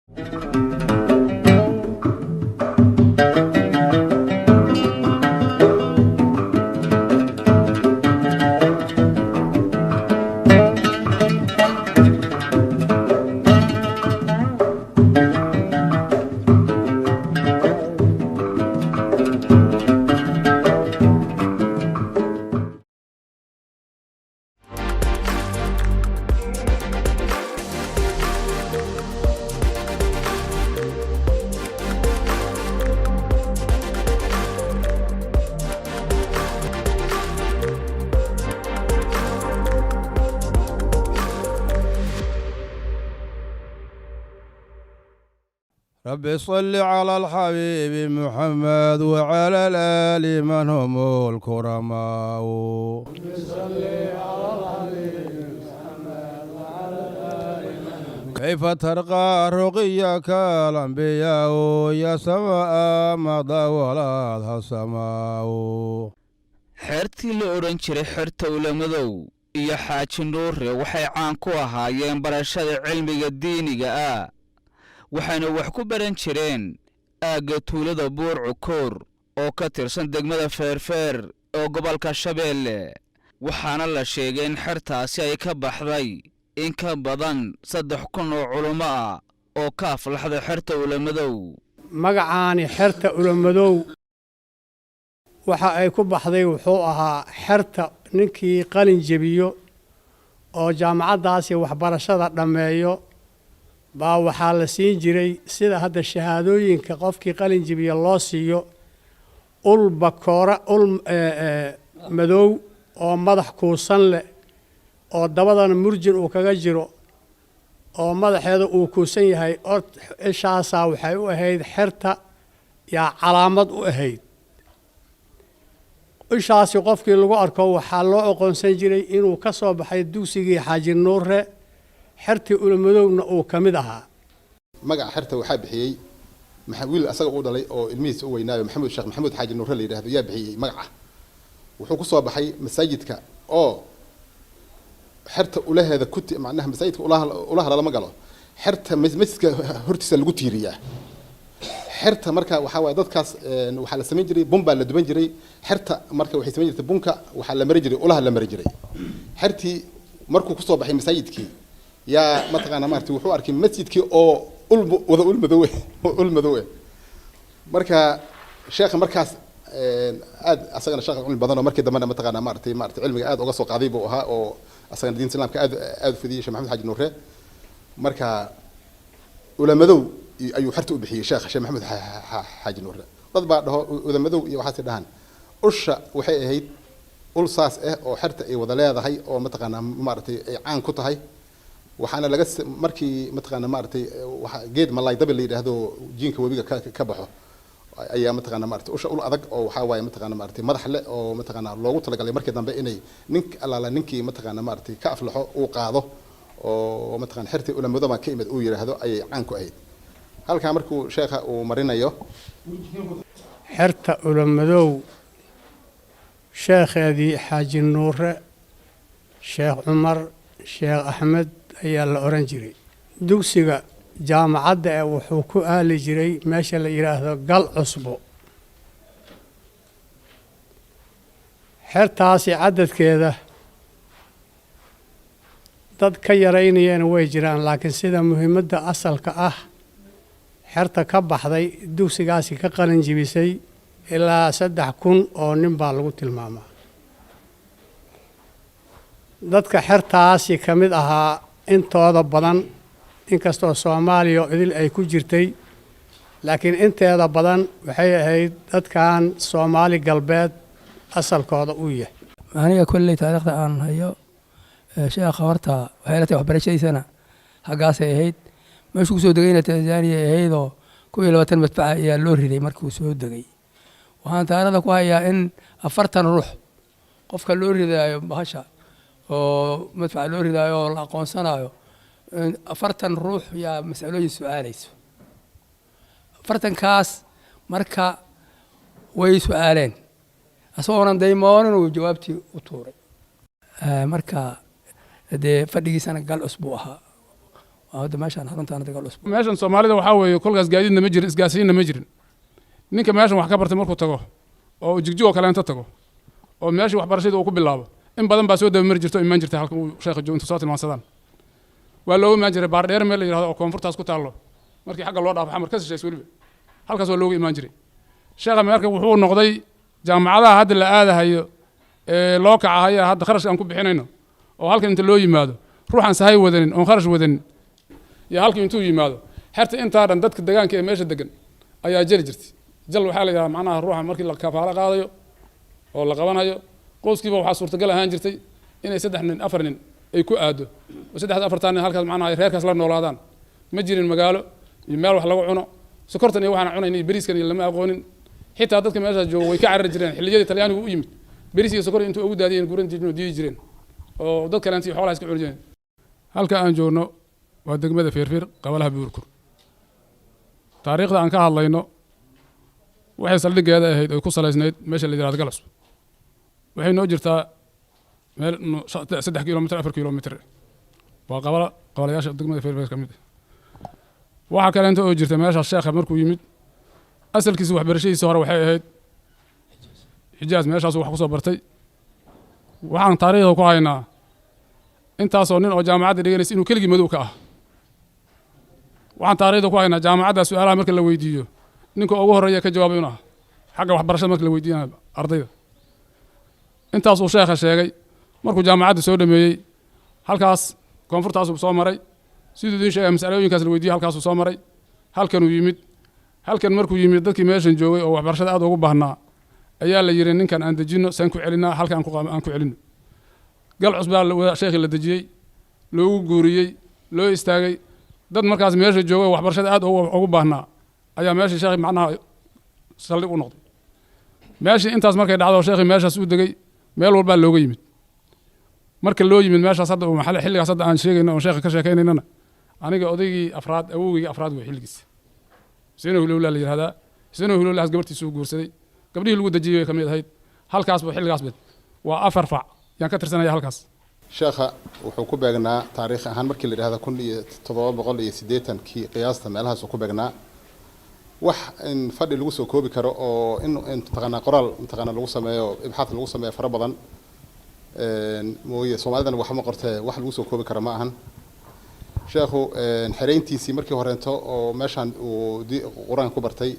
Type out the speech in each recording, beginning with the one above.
رب صل على الحبيب محمد وعلى الآل من هم الكرماء. كيف ترقى رقيك الأنبياء يا سماء مضى ولا السماء. Xeertii la odhan jiray Xerta Ulamadow iyo Xaaji Nuure waxay caan ku ahaayeen barashada cilmiga diiniga ah, waxayna wax ku baran jireen aagga tuulada Buur Cukoor oo ka tirsan degmada Feerfeer oo gobolka Shabeelle. Waxaana la sheegay in xertaasi ay ka baxday in ka badan 3000 oo culummo ah oo ka aflaxday Xerta Ulamadow. Magacaani Xerta Ulamadow waxa ay ku baxday wuxuu ahaa xerta ninkii qalin jebiyo oo jaamacaddaasi waxbarashada dhammeeyo baa waxaa la siin jiray, sida hadda shahaadooyinka qofkii qalin jebiyo loo siiyo, ul bakoora, ul madow oo madax kuusan leh oo dabadana murjin uu kaga jiro oo madaxeeda uu kuusan yahay. Ishaasaa waxay u ahayd xerta yaa calaamad u ahayd. Ishaasi qofkii lagu arko waxaa loo aqoonsan jiray inuu ka soo baxay dugsigii Xaaji Nuure, xertii Ulamadowna uu ka mid ahaa. Magaca xerta waxaa bixiyey wiil asaga u dhalay oo ilmihiisa u weynaayo, Maxamuud, Sheekh Maxamuud Xaaji Nuure la yidhahdo, yaa bixiyey magaca. Wuxuu ku soo baxay masaajidka oo xerta ulaheeda ku, macnaha masaajidka ulaha lalama galo, xerta masjidka hortiisa lagu tiiriyaa xerta. Marka waxaa waaye dadkaas waxaa la samayn jiray bun baa la duban jiray xerta. Marka waxay samayn jirtay bunka waxaa la mari jiray, ulaha la mari jiray. Xertii markuu kusoo baxay masaajidkii yaa mataqaana maarata wuxuu arkay masjidkii oo ul wada ul madow eh, ul madow eh. Marka sheekha markaas aad asagana sheekh cilmi badan oo markii dambena mataqaana maaragtay cilmiga aad uga soo qaaday buu ahaa, oo asagana diinta Islaamka aad aad u fidiyey, Sheekh Maxamed Xaaji Nuure. Marka ulamadow ayuu xerta u bixiyey sheekh, Sheekh Maxamed Xaaji Nuure. Dad baa dhaho ulamadow iyo waxaasay dhahaan. Usha waxay ahayd ul saas ah oo xerta ay wada leedahay oo mataqaanaa maaragtay ay caan ku tahay. Waxaana laga markii mataqaana maaragtay waxa geed malaay dabi la yidhaahdo jiinka webiga ka baxo ayaa mataqaana maaragtay usha ul adag oo waxaa waaye mataqaana maaragtay madax leh oo mataqaana loogu talagalay markii dambe inay nink allaala ninkii mataqaana maaragtay ka aflaxo uu qaado oo mataqaana xertii ulamado baan ka imid uu yidhaahdo ayay caan ku ahayd. Halkaa markuu sheekha uu marinayo. Xerta Ulamadow sheekheedii Xaaji Nuure Sheekh Cumar Sheekh Axmed ayaa la odhan jiray. Dugsiga jaamacadda ee wuxuu ku aali jiray meesha la yidhaahdo Gal Cusbo. Xertaasi cadadkeeda dad ka yaraynayana way jiraan, laakiin sida muhiimadda asalka ah xerta ka baxday dugsigaasi ka qalin jibisay ilaa 3000 oo nin baa lagu tilmaamaa. Dadka xertaasi ka mid ahaa intooda badan, inkastoo Soomaaliya oo idil ay ku jirtay, laakiin inteeda badan waxay ahayd dadkan Soomaali Galbeed asalkooda uu yahay. Aniga kolley taariikhda aan hayo sheekha horta waxay la tahay waxbarashadiisana haggaasay ahayd. Meeshuu kusoo degayna Tanzania ay ahaydoo 21 madfaca ayaa loo riday markuu soo degay. Waxaan taariikhda ku hayaa in 40 ruux qofka loo ridaayo bahasha oo madfaca loo ridaayo oo la aqoonsanayo, 40 ruux yaa masalooyin su-aalayso. 40-kaas marka way su-aaleen, asagoonan daymoonin uu jawaabtii u tuuray. Marka dee fadhigiisana Gal Cusbuu ahaa. Waa hadda meeshaan xaruntaan dagaal cusub. Meeshan Soomaalida waxaa weeye kolkaas gaadiidna ma jirin, isgaarsiinna ma jirin. Ninka meeshan wax ka bartay markuu tago oo uu Jigjigoo kaleento tago oo meeshii waxbarashadii uu ku bilaabo, in badan baa soo dabamari jirta oo imaan jirtay halka uu sheekha joogo. Intuu soo tilmaansadaan waa loogu imaan jiray. Baardheer meel la yidhahdo oo koonfurtaas ku taallo, markii xagga loo dhaafo Xamar ka shisheys, weliba halkaas waa loogu imaan jiray sheekha. Marka wuxuu noqday jaamacadaha hadda la aadahayo ee loo kacahayo, hadda kharashka aan ku bixinayno oo halkan inta loo yimaado ruuxaan sahay wadanin oon kharash wadanin iyo halkii intuu yimaado. Xerta intaa dhan dadka degaanka ee meesha degan ayaa jeli jirtay. Jal waxaa la yidhahdaa macnaha ruuxa markii la kafaalo qaadayo oo la qabanayo. Qoyskiiba waxaa suurtagal ahaan jirtay inay saddex nin, afar nin ay ku aado oo saddexda afartaa nin halkaas macnaha ay reerkaas la noolaadaan. Ma jirin magaalo iyo meel wax lagu cuno. Sokortan iyo waxaan cunayn iyo beriiskan iyo lama aqoonin. Xitaa dadka meeshaas jooga way ka carari jireen. Xilliyadii Talyaanigu u yimid, beriis iyo sokor intuu ugu daadiyeen guran jireen oo diidi jireen oo dad kale intii xoolaha iska cuni jireen. Halka aan joogno waa degmada Feerfeer, qabalaha Buurkur. Taariikhda aan ka hadlayno waxay saldhiggeeda ahayd oy ku salaysnayd meesha la yidhahdo Galcusub. Waxay noo jirtaa meel 3 kilomitr, 4 kilomitr. Waa qabala qabalayaasha degmada Feerfeer ka mid ah. Waxaa kaleento oo jirta meeshaas, sheekha markuu yimid asalkiisa waxbarashadiisa hore waxay ahayd Xijaas. Meeshaasuu wax ku soo bartay. Waxaan taariikhda ku haynaa intaasoo nin oo jaamacadda dhiganaysa inuu keligii madow ka ah. Waxaan taariikhda ku haynaa jaamacadda su-aalaha marka la weydiiyo ninka ugu horreeya ka jawaabay inuu ah, xagga waxbarashada marka la weydiinayo ardayda. Intaasuu sheekha sheegay. Markuu jaamacadda soo dhameeyey, halkaas koonfurtaasuu soo maray. Siduu idiin sheegay, masalooyinkaas la weydiiyey halkaasuu soo maray, halkanuu yimid. Halkan markuu yimid, dadkii meeshan joogay oo waxbarashada aad ugu baahnaa ayaa la yidhi, "Ninkan aan dejinno, saan ku celinaa halka aan ku celinno." Galcus baa sheekhii la dejiyey, loogu guuriyey, loo istaagay. Dad markaas meesha joogay oo waxbarashada aad ugu baahnaa ayaa meeshii sheekhi macnaha saldhig u noqday. Meeshii intaas markay dhacdo, sheekhii meeshaas u degay, meel walbaa looga yimid. Marka loo yimid meeshaas hadda xilligaas hadda aan sheegayno oon sheekha ka sheekaynaynana, aniga odaygii afraad, awowgeygii afraad wey. Xilligiisa Xuseen Hilowla la yidhahdaa. Xuseen Hilowlahaas gabartiisuu guursaday, gabdhihii lagu dejiyey bay ka mid ahayd halkaas bu xilligaas bed. Waa afar fac yaan ka tirsanaya halkaas. Sheekha wuxuu ku beegnaa taariikh ahaan markii la yidhahdo 1780-kii qiyaasta, meelahaasuu ku beegnaa. Wax in fadhi lagu soo koobi karo oo in mataqaanaa qoraal mataqaanaa lagu sameeyo, ibxaad lagu sameeyo fara badan mooye, Soomaalidan wax ma qortee, wax lagu soo koobi karo ma ahan. Sheekhu xereyntiisii markii horeento oo meeshaan uu Qur-aanka ku bartay,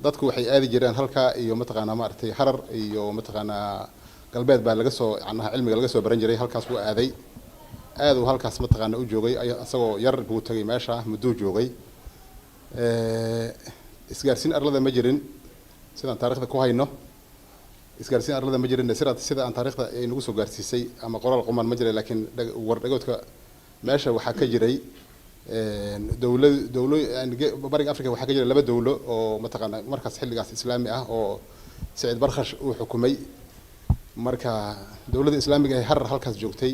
dadku waxay aadi jireen halkaa iyo mataqaanaa maaragtay Harar iyo mataqaanaa galbeed baa laga soo macnaha cilmiga laga soo baran jiray. Halkaas wuu aaday, aad uu halkaas mataqaanaa u joogay. Isagoo yar buu tagay meesha, mudduu joogay. Isgaarsiin arlada ma jirin sidaan taariikhda ku hayno. Isgaarsiin arlada ma jirin sida aan taariikhda ay nagu soo gaarsiisay ama qoraal quman ma jiray, laakiin war dhagoodka meesha waxaa ka jiray dowlad dowlo Bariga Africa. Waxaa ka jiray laba dowlo oo mataqaana markaas xilligaas Islaami ah oo Saciid Barkhash uu xukumay. Marka dowladda Islaamiga ee Harar halkaas joogtay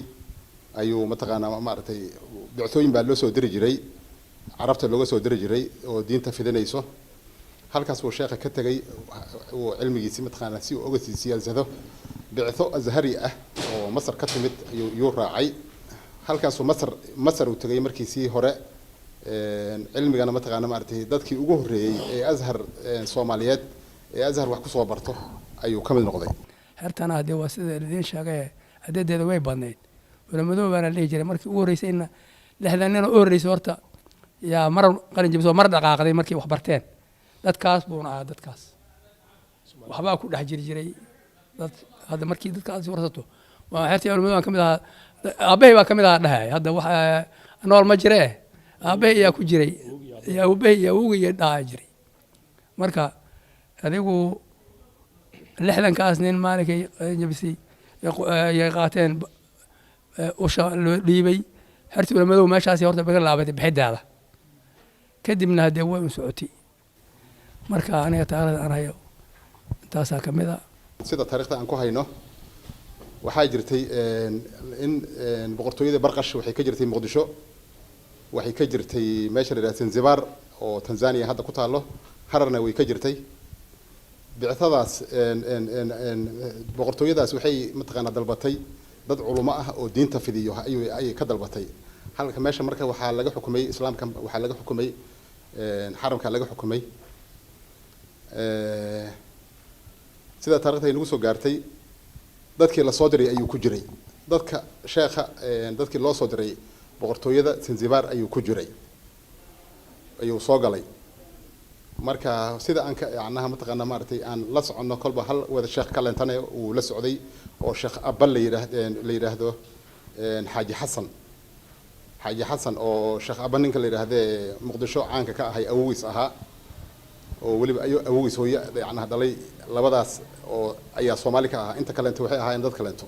ayuu mataqaanaa maaragtay bictooyin baa loo soo diri jiray, Carabta looga soo diri jiray oo diinta fidinayso. Halkaas buu sheekha ka tegay uu cilmigiisi mataqaanaa si uu uga sii siyaadsado. Bictho Azhari ah oo Masar ka timid ayuu yuu raacay. Halkaasuu Masar uu tegay markiisii hore. Cilmigana mataqaana maaragtay dadkii ugu horreeyey ee Azhar Soomaaliyeed ee Azhar wax kusoo barto ayuu ka mid noqday. Xertana haddee waa sida idiin sheegay, adeedeeda way badnayd. Culamadoo baana la dhihi jiray. Markii ugu horreysay inna 60 nin oo u horreysay horta yaa mar qalin jabisoo mar dhaqaaqday markay wax barteen. Dadkaas buuna ahaa. Dadkaas waxbaa ku dhex jiri jiray. Dad hadda markii dadkaas warsato, waa xertii culamadu baan ka mid ahaa, aabbahay baa ka mid ahaa dhahay. Hadda wax nool ma jire, aabbahay ayaa ku jiray iyo awbahay iyo awowgay iyo dhahaa jiray. Marka adigu 60-kaas nin maalinkay qalin jabisay yay qaateen usha loo dhiibay xertii culamadow. Meeshaasi horta baga laabatay bixideeda. Kadibna haddee way un socotay. Marka aniga taarikhda aan hayo intaasaa ka mid a. Sida taariikhda aan ku hayno, waxaa jirtay in boqortooyada Barqash waxay ka jirtay Muqdisho, waxay ka jirtay meesha la yidhaha Zanzibar oo Tanzania hadda ku taallo, Hararna way ka jirtay. Bictadaas boqortooyadaas waxay mataqaanaa dalbatay dad culimo ah oo diinta fidiyo ayay ka dalbatay. Halka meesha marka waxaa laga xukumay islaamka, waxaa laga xukumay xaramka laga xukumay. Sida taariikhda ay nagu soo gaartay, dadkii lasoo diray ayuu ku jiray. Dadka sheekha, dadkii loo soo diray boqortooyada Zanzibar ayuu ku jiray, ayuu soo galay. Marka sida aan ka yacnaha mataqaana maaragtay aan la soconno, kolba hal wada sheekh kalentane uu la socday oo Sheekh Abal la yidhaahdo, Xaaji Xasan, Xaaji Xasan oo Sheekh Abba ninka la yidhaahdee Muqdisho caanka ka ahay awogiis ahaa, oo weliba ayo awogiis hooye yacnaha dhalay. Labadaas oo ayaa Soomaali ka ahaa, inta kalento waxay ahaayeen dad kalento.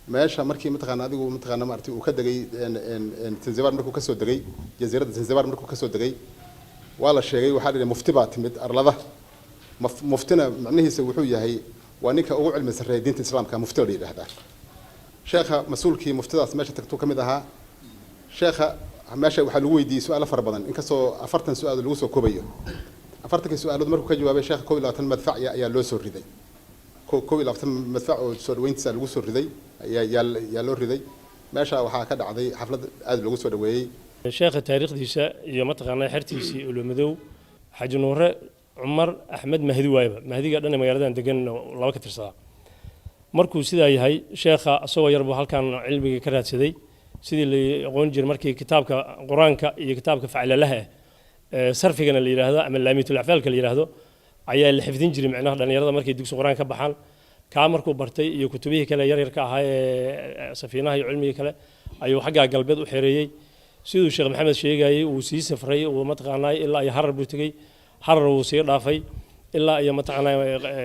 Meesha markii mataqaana adigu mataqaana maaragtay uu ka degay Zanzibar, markuu kasoo degay jasiiradda Zanzibar, markuu kasoo degay waa la sheegay. Waxaa la yidhi mufti baa timid arlada. Muftina macnihiisa wuxuu yahay waa ninka ugu cilmi sarreeya diinta islaamka, mufti la yidhaahdaa. Sheekha mas-uulkii muftidaas meesha tagtuu ka mid ahaa. Sheekha meesha waxaa lagu weydiiyey su-aalo fara badan, inkastoo 40 su-aalood lagu soo koobayo. 40kii su-aalood markuu ka jawaabay sheekha, 21 madfac ayaa loo soo riday. 21 madfac oo soo dhaweyntiisa lagu soo riday ayaa yaa loo riday. Meesha waxaa ka dhacday xaflad aada loogu soo dhaweeyey. Sheekha taariikhdiisa iyo mataqaanaa xertiisii Ulumadow, Xaaji Nuure Cumar Axmed Mahdi waayba Mahdiga dhan ee magaaladan degan laba ka tirsadaa. Markuu sidaa yahay, sheekha isagoo yar buu halkan cilmiga ka raadsaday. Sidii la aqoon jiray, markii kitaabka qur-aanka iyo kitaabka faclalaha ah ee sarfigana la yidhaahdo ama laamiyatul afcaalka la yidhaahdo ayaa la xifdin jiray, macnaha dhalinyarada markay dugsi qur-aan ka baxaan. Kaa markuu bartay iyo kutubihii kale yaryarka ahaa ee safiinaha iyo cilmigii kale ayuu xaggaa galbeed u xereeyey. Siduu Sheekh Maxamed sheegayey, uu sii safray, uu mataqaanaa ilaa iyo Harar buu tegey. Harar wuu sii dhaafay ilaa iyo mataqaanaa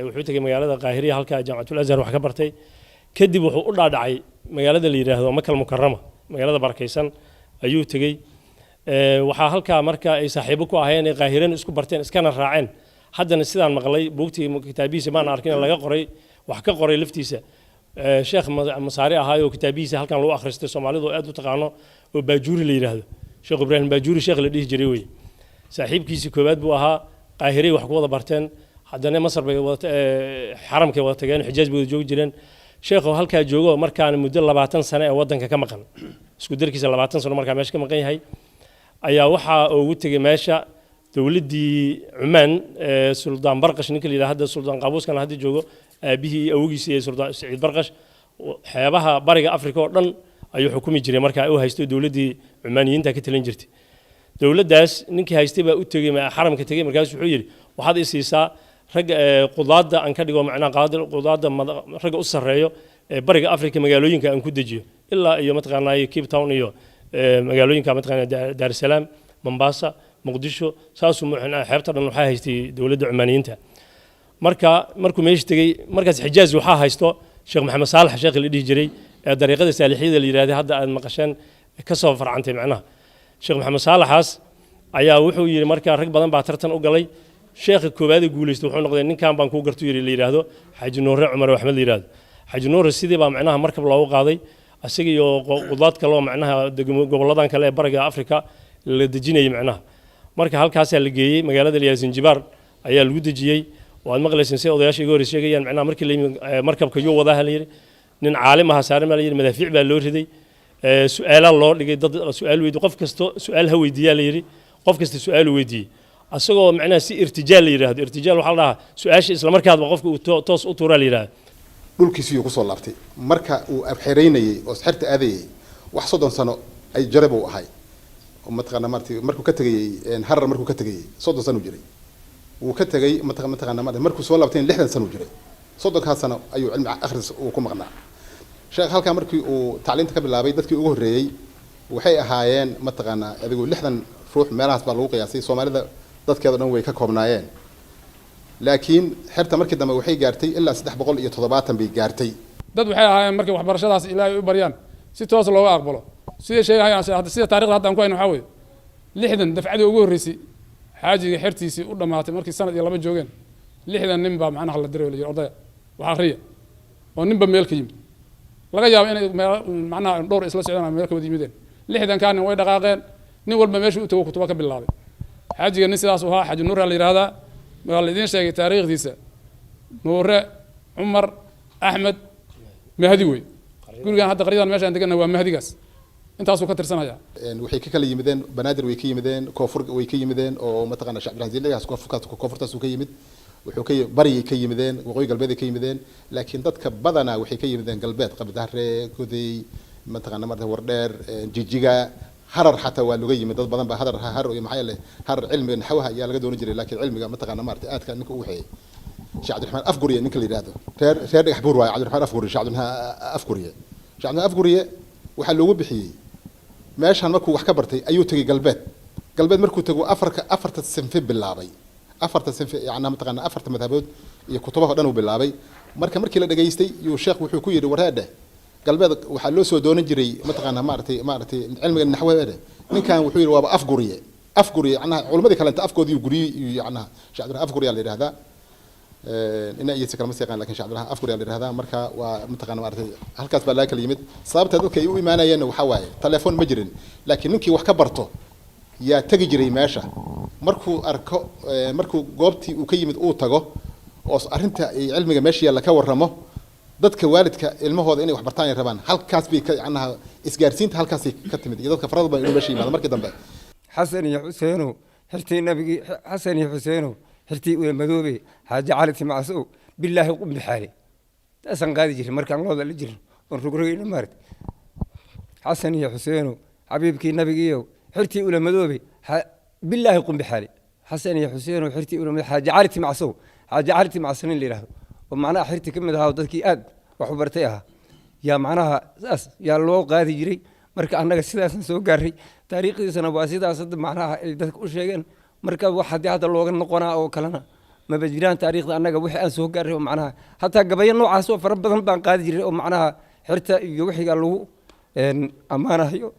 wuxuu tegey magaalada Qaahiriya, halkaa Jaamacatul Azhar wax ka bartay. Kadib wuxuu u dhaadhacay magaalada la yidhaahdo Makal Mukarama, magaalada barakaysan ayuu tegey. Waxaa halkaa marka ay saaxiibo ku ahayeen ay Qaahirana isku barteen iskana raaceen. Haddana sidaan maqlay buugtii kitaabihiisa maan arkin laga qoray, wax ka qoray laftiisa, sheekh Masaari ahaay oo kitaabihiisa halkan lagu akhristay, Soomaalidu aad u taqaano, oo Baajuuri la yidhaahdo, Sheekh Ibraahim Baajuuri sheekh la dhihi jiray wey. Saaxiibkiisii koowaad buu ahaa. Qaahiray wax ku wada barteen, haddana Masar bay wada, xaramkay wada tageen, Xijaaj bay wada joogi jireen. Sheekhu halkaa joogo markaana muddo 20 sano ee waddanka ka maqan, isku darkiisa 20 sano markaa meesha ka maqan yahay, ayaa waxaa ugu tegey meesha dowladdii Cumaan, Suldaan Barqash ninka la yidhaha, hadda Suldaan Qaabuuskana hadda joogo, aabihii iyo awogiisii ee Suldaan Siciid Barqash. Xeebaha bariga Afrika oo dhan ayuu xukumi jiray markaa uu haysto dowladdii Cumaaniyiinta ka talin jirtay. Dowladdaas ninkii haystay baa u tegey, xaramka tegey. Markaas wuxuu yidhi, waxaad i siisaa ragga qudaadda aan ka dhigo, macnaha qudaadda ragga u sarreeyo ee bariga Afrika, magaalooyinka aan ku dejiyo ilaa iyo mataqaanaa Cape Town iyo magaalooyinka mataqaanaa Daar es Salaam, Mombasa, Muqdisho. Saasuu macnaha xeebta dhan waxaa haystay dowladda Cumaaniyiinta. Marka markuu meesha tegey, markaas Xijaaz waxaa haysto Sheekh Maxamed Saalax, sheekh la dhihi jiray ee dariiqada Saalixiyada la yidhahday hadda aad maqasheen ka soo farcantay. Macnaha Sheekh Maxamed Saalaxaas ayaa wuxuu yidhi, marka rag badan baa tartan u galay, sheekha koowaad ee guuleystay wuxuu noqday ninkan baan kuu gartu yidhi, la yidhaahdo Xaaji Nuure Cumar Axmed la yidhaahdo. Xaaji Nuure sidii baa macnaha markab loogu qaaday isaga iyo qudaad kale oo macnaha goboladan kale ee bariga Afrika la dejinayay. Macnaha marka halkaasaa la geeyey, magaalada la yidhahdo Zanjibar ayaa lagu dejiyey. Waad maqlayseen si odayaasha iga horreys sheegayaan. Macnaha markii la yimi, markabka yuu wadaa la yidhi, nin caalim aha saaran baa la yidhi. Madaafiic baa loo riday, su-aalaa loo dhigay, dad su-aal weydi, qof kasto su-aal ha weydiiyaa la yidhi. Qof kasta su-aal uu weydiiyey, asagoo macnaha si irtijaal la yidhaahdo. Irtijaal waxaa la dhahaa su-aasha isla markaadba qofka uu toos u tuuraa la yidhahdo. Dhulkiisiyuu kusoo laabtay. Marka uu abxereynayey oo xerta aadayey, wax 30 sano ay jare buu ahay oo mataqaana maaragtay markuu ka tegayey Harar, markuu ka tegayey 30 sano jiray. Wuu ka tegay mataqaana maaragtay markuu soo laabtay 60 sano jiray. 30kaas sano ayuu cilmi akhris uu ku maqnaa sheekh. Halkaa markii uu tacliinta ka bilaabay, dadkii ugu horreeyey waxay ahaayeen mataqaanaa adigu 60 ruux meelahaas baa lagu qiyaasay. Soomaalida dadkeeda dhan way ka koobnaayeen, laakiin xerta markii dambe waxay gaartay ilaa 370 bay gaartay. Dad waxay ahaayeen markay waxbarashadaas Ilaahay u baryaan si toos looga aqbalo, siday sheegayaan sida taarikhda hadda aan ku hayno. Waxaa weeye 60 dafcadii ugu horreysay xaajiga xertiisii u dhammaatay markii sanad iyo laba joogeen, 60 nin baa macnaha la diray oo la yidhi ordaya wax akhriya, oo ninba meel ka yimid, laga yaabo inay meel macnaha dhowr isla socdaan ama meel ka wada yimideen. 60kaa nin way dhaqaaqeen, nin walba meeshuu u tago kutuba ka bilaabay. Xaajiga nin sidaas u ahaa, Xaaji Nuure la yidhahdaa, waa la idiin sheegay taariikhdiisa. Nuure Cumar Axmed Mahdi wey. Gurigan hadda qaryadan meeshaan deganna waa Mahdigaas. Intaasuu ka tirsanaya. Waxay ka kala yimideen Banaadir way ka yimideen, Koonfur way ka yimideen, oo mataqaana Sheekh Cabdiraxmaan Zildhigaas koonfurtaas uu ka yimid. Wuxuu ka bariyay ka yimideen, waqooyi galbeed ay ka yimideen, laakiin dadka badanaa waxay ka yimideen galbeed: Qabdahre, Goday, mataqaana marta Wardheer, Jijiga, Harar xataa waa looga yimid. Dad badan baa Hadar, Harar iyo maxaa yeelay Harar cilmiga naxwaha ayaa laga doonan jiray, laakiin cilmiga mataqaana maarata aadka ninka u waxeeyay Sheekh Cabdiraxmaan Afguriye ninka la yidhaahdo, reer Dhagax Buur waaye. Cabdiraxmaan Afguriye, Sheekh Cabdiraxmaan Afguriye, Sheekh Cabdiraxmaan Afguriye waxaa loogu bixiyey meeshan markuu wax ka bartay ayuu tegey galbeed. Galbeed markuu tego afarta sinfi bilaabay, afarta sinfi yacnaa mataqaana afarta madhabood iyo kutubaha o dhan uu bilaabay. Marka markii la dhageystay yuu sheekh wuxuu ku yidhi: "Wareedhe, galbeed waxaa loo soo doonan jiray mataqaana maaragtay cilmiga naxwaheedhe, ninkan wuxuu yidhi waaba Afguriye." Afguriye yacnaha culimadii kalenta afkoodii guriyey iyo yacnaha Sheekh Cabdiraxmaan Afguriyaa la yidhahdaa. Ina iyo si kale ma sii yaqaan, lakin Sheekh Cabdiraxmaan Afguriyaa la yidhahdaa. Marka waa mataqaana maaragtay halkaas baa laga kala yimid. Sababta dadka ay u imaanayeenna waxaa waaye telefoon ma jirin, laakiin ninkii wax ka barto yaa tegi jiray meesha. Markuu arko, markuu goobtii uu ka yimid uu tago oo arrinta cilmiga meesha yaalla ka warramo, dadka waalidka ilmahooda inay wax bartaan ay rabaan, halkaas bay ka yacnaha isgaarsiinta halkaasay ka timid iyo dadka farada badan inuu meesha yimaado markii dambe. Xasan iyo Xuseenow xirtii nabigii, Xasan iyo Xuseenow xirtii Ulamadoobe, Xaaji Cali Timacsow, bilaahi qumbi xaale, taasaan qaadi jirin markaan looda la jirin oon rogrogayna maarat. Xasan iyo Xuseenow xabiibkii nabigiiyow xirtii Ulamadoobe, bilaahi qumbi xaale, Xasan iyo Xuseenow xirtii Ulamadoobe, Xaaji Cali Timacsow. Xaaji Cali Timacsow nin la yidhaahdo oo macnaha xirti ka mid ahaa oo dadkii aad wax u bartay ahaa yaa macnaha saas yaa loo qaadi jiray. Marka annaga sidaasan soo gaaray, taariikhdiisana waa sidaas hadda macnaha ay dadka u sheegeen. Marka wax haddii hadda looga noqonaa oo kalena maba jiraan. Taariikhda annaga wixii aan soo gaaray oo macnaha hataa gabayo noocaas oo fara badan baan qaadi jiray oo macnaha xirta iyo wixiga lagu ammaanayo.